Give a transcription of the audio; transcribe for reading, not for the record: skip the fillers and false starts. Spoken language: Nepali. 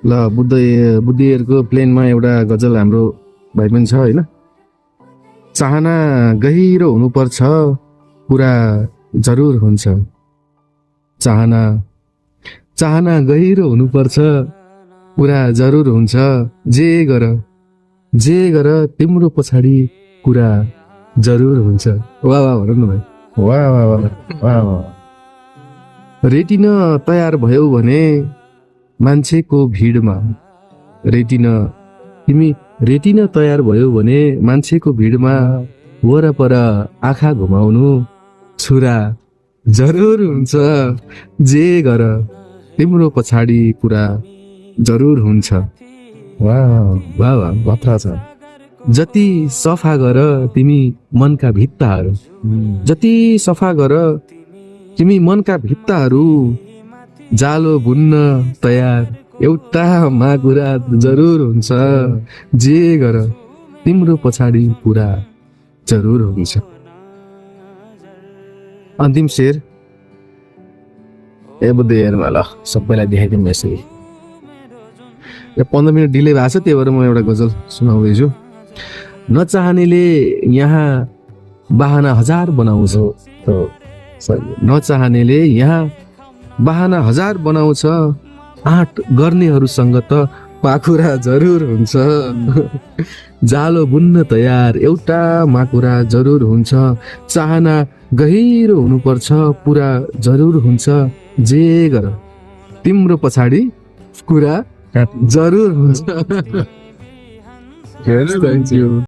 ल बुद्धिहरूको प्लेनमा एउटा गजल हाम्रो भाइ पनि छ होइन। चाहना गहिरो हुनुपर्छ पुरा जरुर हुन्छ। चाहना गहिरो हुनुपर्छ पुरा जरुर हुन्छ। जे गर तिम्रो पछाडि कुरा जरुर हुन्छ। वाह वाह भन न भाइ। वाह वाह वाह वाह वाह। रेटिन तयार भयो भने मान्छेको भिडमा तिमी रेटिन तयार भयो भने मान्छेको भिडमा वरपर आँखा घुमाउनु छुरा जरुर हुन्छ। जे गर तिम्रो पछाडि कुरा जरुर हुन्छ। वाह वाह वाह भत्रा छ। जति सफा गर तिमी मनका भित्ताहरू जति सफा गर तिमी मनका भित्ताहरू जालो बुन्न तयार एउटा माकुरा जरुर हुन्छ। जे गर तिम्रो पछाडि पुरा जरुर हुन्छ। अन्तिम शेर ए बुद्धि हेर्नु ल सबैलाई देखाइदिउँ यसरी। 15 मिनट डिले भएको छ त्यही भएर म एउटा गजल सुनाउँदैछु। नचाहनेले यहाँ बहाना हजार बनाउँछ। नचाहनेले यहाँ बहाना हजार बनाउँछ। आँट गर्नेहरूसँग त पाखुरा जरुर हुन्छ। जालो बुन्न तयार एउटा माकुरा जरुर हुन्छ। चाहना गहिरो हुनुपर्छ पुरा जरुर हुन्छ। जे गर तिम्रो पछाडि कुरा जरुर हुन्छ।